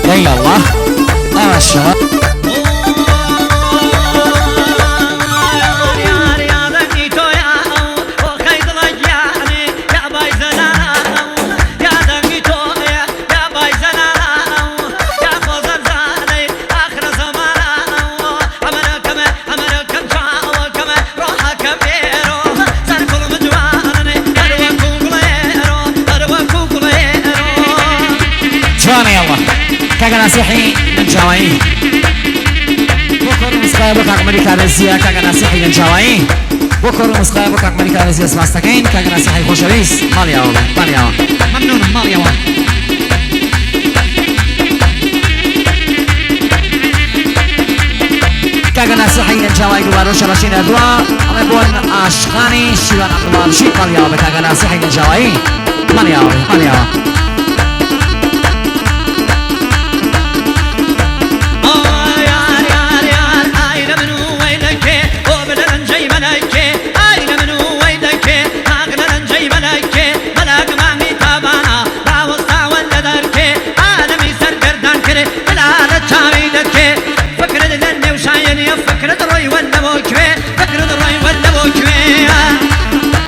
دەی یاڵڵا ئەوەشەوە. جوانە یاڵڵا کاکە ناسیحی گەنجاوایی بۆ کۆڕی مسخایە بۆ کاک عومەری کارێزیە کاکە ناسیحی گەنجاوایی بۆ کۆڕی مسخایە بۆ کاک عومەری کارێزیە سپاس دەکەین کاکە ناسیحی خۆشەویست ماڵی ئاوا بێ ماڵی ئاوا مەمنونم ماڵی ئاوا. کاکە ناسیحی گەنجاوایی دووبارە شەڕەشی نەردووە ئەڵێ بۆ عاشقانی شیوان عەبدوڵڵا بژیت ماڵی ئاوا بێ کاکە ناسیحی گەنجاوایی ماڵی ئاوا بێ ماڵی ئاوا.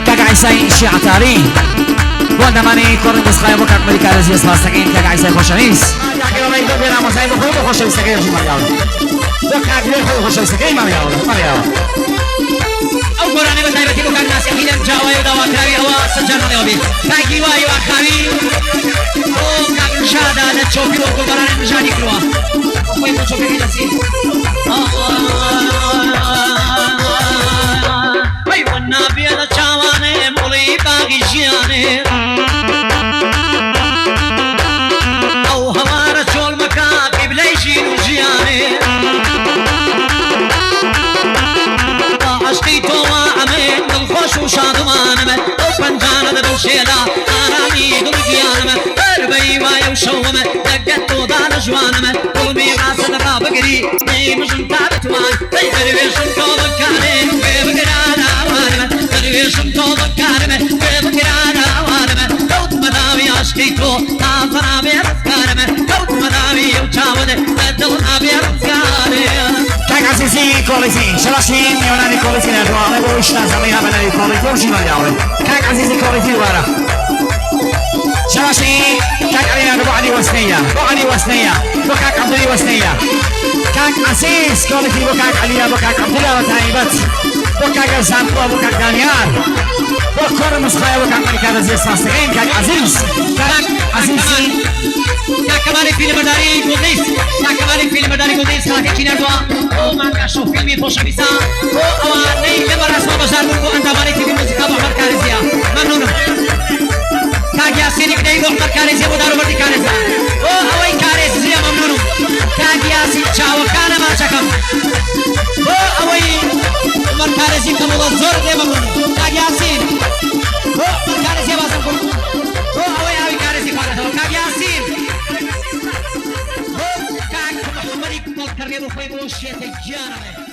کاک عیسای شیعەتاری بۆ ئەندامانی کۆڕی موسیقای بۆ کاک مەلی کارەزیە سپاس دەکەین کاک عیسای خۆشەویست. ئەو گۆرانیە بە تایبەتی بۆ کاک ناسیحی لەم جاوایە و داواکراوی ئەوە سەد جار ماڵیەوە بێت کاک هیوا هیواخاوی بۆ کاک نژادە لە چۆپی وەکو گۆرانی نژادی کردووە خۆی بۆ چۆپی دەستی وەی وەنابێ لە چاوانێ مۆڵی باغی ژیانێ ئەو هەوارە چۆڵ مەکە قیبلەی ژین و ژیانێ با عەشقی تۆوە ئەمن دڵخۆش و شادومانم ئەو پەنجانە دە دڵشێلا ئارامی دڵ گیانم هەر بەی وایە و شەوم دەگەت تۆدا لە ژوانم دڵمی ئاسن ڕابگری مژم تا بتوان دەی دەروێشم تۆ بکارێ گوێ بگرە لاوانم دەروێشم تۆ بکارم گوێ بگرە لاوانم کەوتمە داوی عەشقی تۆ تازە نابێ ڕزگارم کەوتمە داوی ئەو چاوت لە دڵ نابێ ڕزگارێ. کاک عەزیزی کۆڵیزی شەڕەشی میوانانی کۆڵیزی ناردووە ئەڵێ بۆ ئیش نازانم ها بەناوی کۆڵی تۆ ژی ماڵی ئاوڕێ کاک عەزیزی کۆڵیزی دووبارە شەڕەشی کاک عەلی ناردووە بۆ عەلی وەسنەیە بۆ عەلی وەسنەیە بۆ کاک عەبدولی وەسنەیە کاک عەزیز کۆڵیزی بۆ کاک عەلیە بۆ کاک عەبدولا بە تایبەت بۆ کاک ئەرزانپووە بۆ کاک دانیار بۆ کۆڕ مسخایە بۆ کاک مەلیکا دەزیە سپاس دەکەین کاک عەزیز کاک عەزیزی کاک کەمالی فیلمبەرداری گوڵدیز کاک کەمالی فیلمبەرداری گوڵدیز خەڵاتێکی ناردووە بۆ مانگا شەو فیلمی خۆشەویستە بۆ ئەوانەی لە بەڕێزەوە بەشدار بوون بۆ ئەندامانی تیپی مۆزیکا بۆ عومەر کارێزیە مەمنونم کاک یاسینی گدەی بۆ عومەر کارێزیە بۆ داروبەردی کارێزە بۆ ئەوەی کارێزیە مەمنونم کاک یاسین چاوەکانە ماچەکەم بۆ ئەوەی عومەر کارێزی قبوڵە زۆر لێ مەمنونم کاک یاسین بۆ عومەر کارێزیە بازم کرد بۆ ئەوەی ئاوی کارێزی خواردەتەوە کاک یاسین بۆ کاک محەممەدی کوڵکەڕێ بۆ خۆی بۆ شێتە گیانەڵێ.